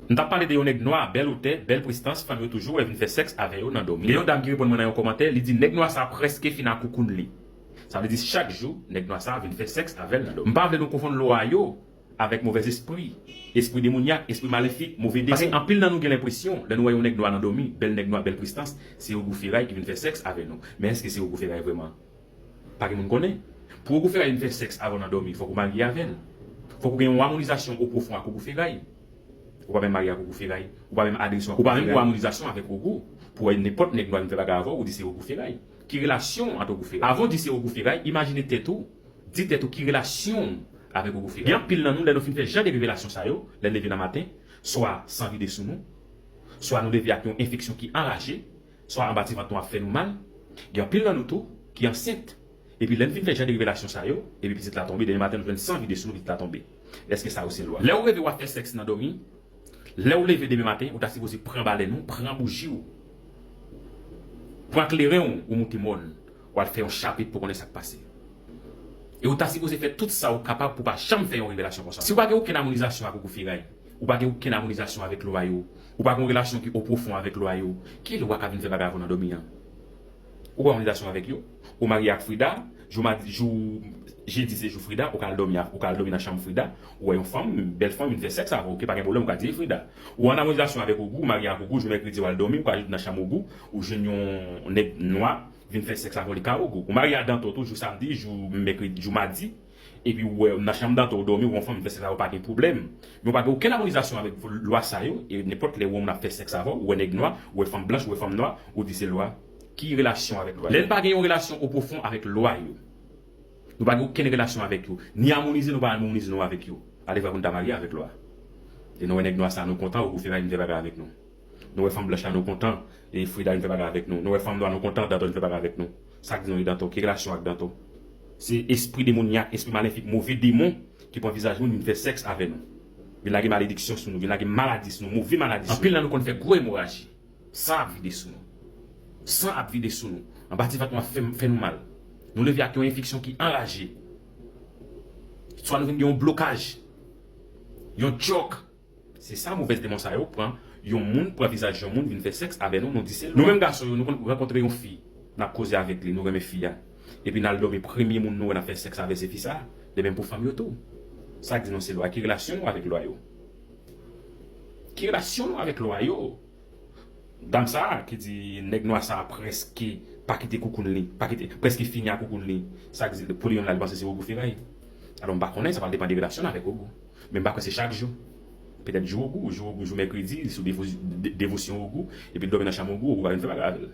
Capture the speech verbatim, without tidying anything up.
M t ap pale de yon nèg nwa, bèl otè, bèl prestans, fanm yo toujou wè vin fè sèks avè yo nan dòmi. Gen yon dam ki reponn mwen nan yon kòmantè, li di nèg nwa sa prèske fin ak koukoun li. Sa vle di chak jou, nèg nwa sa vin fè sèks avè l nan dòmi. M pa vle nou konfonn lwa yo avèk movèzespri, espri demonyak, espri malefik, move demon. Paske anpil nan nou gen lenpresyon, lè nou wè yon nèg nwa nan dòmi, bèl nèg nwa, bèl prestans, se ogou feray ki vin fè sèks avè nou. Men èske se ogou feray vrèman? Pa gen moun konnen. Pou ogou feray vin fè sèks avè w nan dòmi, fòk ou marye avè l. Fòk ou gen yon amonizasyon o pwofon ak ogou feray. Ou pa menm marye ak ogou feray. Ou pa menm adrese w ak ogou feray. Ou pa menm gen amonizasyon avèk ogou. Pou wè nenpòt nèg nwa vin fè bagay avè w, ou di se ogou feray. Ki relasyon w ant ogou feray? Avan w di se ogou feray, imajine tèt ou, di tèt ou ki relasyon w avèk ogou feray. Gen anpil nan nou, lè nou fin fè jan de revelasyon sa yo, lè n leve nan maten, swa san vide sou nou, swa nou leve ak yon enfeksyon ki anraje, swa anba ti vant nou ap fè nou mal. Gen anpil nan nou tou ki ansent. Epi lè n fin fè jan de revelasyon sa yo, epi pitit la tonbe, demen maten nou jwenn san vide sou nou, pitit la tonbe. Èske sa yo se lwa? Lè w reve w ap fè sèks nan dòmi, lè w leve demen maten, ou ta sipoze pran balèn ou, pran bouji w, pran kleren w, ou moute mòn, w al fè yon chapit pou konnen sa k pase. E ou ta sipoze fè tout sa ou kapab pou pa janm fè yon revelasyon konsa. Si w pa gen okenn amonizasyon ak ogou feray, ou pa gen okenn amonizasyon avèk lwa yo, ou pa gen yon relasyon ki o pwofon avèk lwa yo, ki lwa k ap vin fè bagay avè w nan dòmi an? Ou gen amonizasyon avèk yo? Ou marye ak Frida, jou madi, jou jedi se jou Frida, ou ka al dòmi ak, ou ka al dòmi nan chanm Frida, ou wè yon fanm, bèl fanm, vin fè sèks avè w, oke, pa gen pwoblèm, ou ka di Frida. Ou an amonizasyon avèk ogou, ou marye ak ogou, jou mèkredi w al dòmi, ou ka nan chanm ogou, ou jwenn yon nèg nwa, vin fè sèks avè w, li ka ogou. Ou marye ak Danto tou, jou samdi, jou mèkredi, jou madi, epi ou wè nan chanm Danto, ou dòmi, ou wè yon fanm vin fè sèks avè w, pa gen pwoblèm. Men ou pa gen okenn amonizasyon avèk lwa sa yo, e nenpòt lè ou wè moun ap fè sèks avè w, ou wè nèg nwa, ou wè fanm blanch, ou wè fanm nwa, ou di se lwa. Ki relasyon avèk lwa yo? Lè n pa gen yon relasyon o pwofon avèk lwa yo, nou pa gen okenn relasyon avèk yo, ni amonize nou pa amonize nou avèk yo, alevwa pou n ta marye avèk lwa. E nou wè nèg nwa sa, nou kontan, ogou feray vin fè bagay avèk nou. Nou wè fanm blanch la, nou kontan, e Frida vin fè bagay avèk nou. Nou wè fanm nwa, nou kontan, Danto vin fè bagay avèk nou. Sa k di nou e Danto? Ki relasyon ak Danto? Se espri demonyak, espri malefik, move demon ki pran vizaj moun, vin fè sèks avè nou. Vin lage malediksyon sou nou, vin lage maladi sou nou, move maladi sou nou. Anpil nan nou konn fè gwo emoraji. San ap vide sou nou. San ap vide sou nou. Anba ti vant nou ap fè, fè nou mal. Nou leve ak yon enfeksyon ki anraje. Swa nou vin gen yon blokaj. Yon djòk. Se sa movèz demon sa yo pran. Yon moun pran vizaj yon moun, vin fè sèks avè nou, nou di se lwa. Nou menm gason yo, nou konn rankontre yon fi, n ap koze avèk li, nou renmen fi a. Epi n al dòmi, premye moun nou wè n ap fè sèks avè se fi sa, de menm pou fanm yo tou. Sa k di nou se lwa? Ki relasyon nou avèk lwa yo? Ki relasyon nou avèk lwa yo? Dam sa a ki di nèg nwa sa a prèske pa kite koukoun li, pa kite, prèske fini ak koukoun li. Sa k di pou li menm la, li panse se ogou feray. Alò m pa konnen, sa pral depann de relasyon l avèk ogou. Men m pa kwè se chak jou. Petèt jou ogou, jou ogou, jou mèkredi, li sou devo-, de-, devosyon ogou, epi l dòmi nan chanm ogou, ogou pa vin fè bagay avè l.